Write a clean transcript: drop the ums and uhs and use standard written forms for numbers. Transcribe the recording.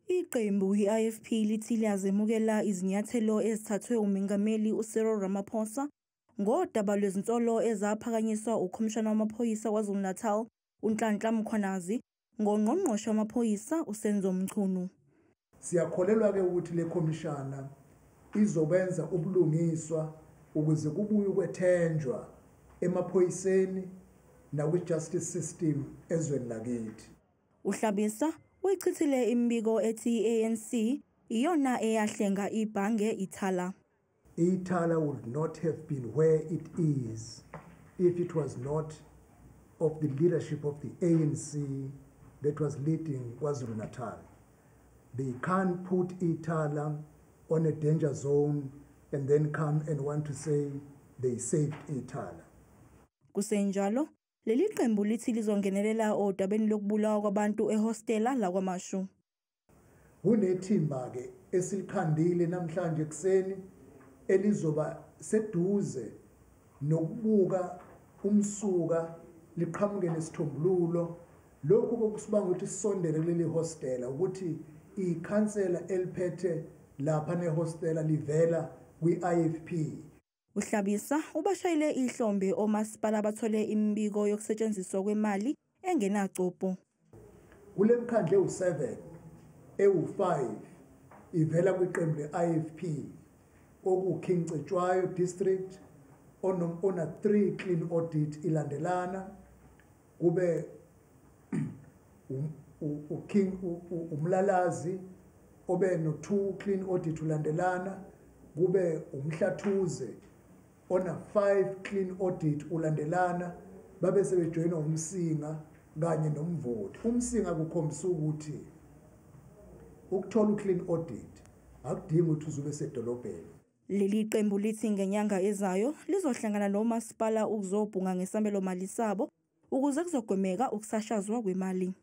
Iqembu i-IFP lithi liyazemukela izinyathelo ezithathwe uMengameli uCyril Ramaphosa ngodaba lwezinsolo ezaphakanyiswa uKhomishana wamaPhoyisa KwaZulu-Natal uNhlanhla Mkhwanazi ngoNgqongqoshe wamaPhoyisa uSenzo Mchunu. Siyakholelwa-ke ukuthi le khomishana izokwenza ubulungiswa ukuze kubuye ukwethenjwa emaphoyiseni nakwi-justice system ezweni lakithi. UHlabisa uyichithile imibiko ethi i-ANC iyona eyahlenga ibhange Ithala. Ithala would not have been where it is if it was not of the leadership of the ANC that was leading KwaZulu-Natal. They can't put Ithala on a danger zone and then come and want to say they saved Ithala. Kusenjalo, leli qembu lithi lizongenelela odabeni lokubulawa kwabantu ehostela laKwaMashu. Kunethimba ke esilikhandile namhlanje ekseni elizoba seduze nokubuka umsuka, liqhamuke nesithombululo. Lokhu kokusibanga ukuthi sisondele kuleli hostela ukuthi ikhansela eliphethe lapha nehostela livela kwi-IFP. UHlabisa ubashayele ihlombe omasipala abathole imibiko yokusetshenziswa kwemali engenacupho. Kule mkhandlu ewu-7, ewu-5 ivela kwiqembu le-IFP, oku-King Cetshwayo District ona 3 clean audit ilandelana, kube uKing uMlalazi obe no 2 clean audit ulandelana, kube uMhlathuze ona 5 clean audit ulandelana, babe sebejoyina uMsinga kanye noMvoti. UMsinga kukhombisa ukuthi ukuthola uclean audit akudingi ukuthi uzube sedolobheni. Leli qembu lithi ngenyanga ezayo lizohlangana nomasipala ukuzobhunga ngesabelo mali sabo ukuze kuzogwemeka ukusashazwa kwemali.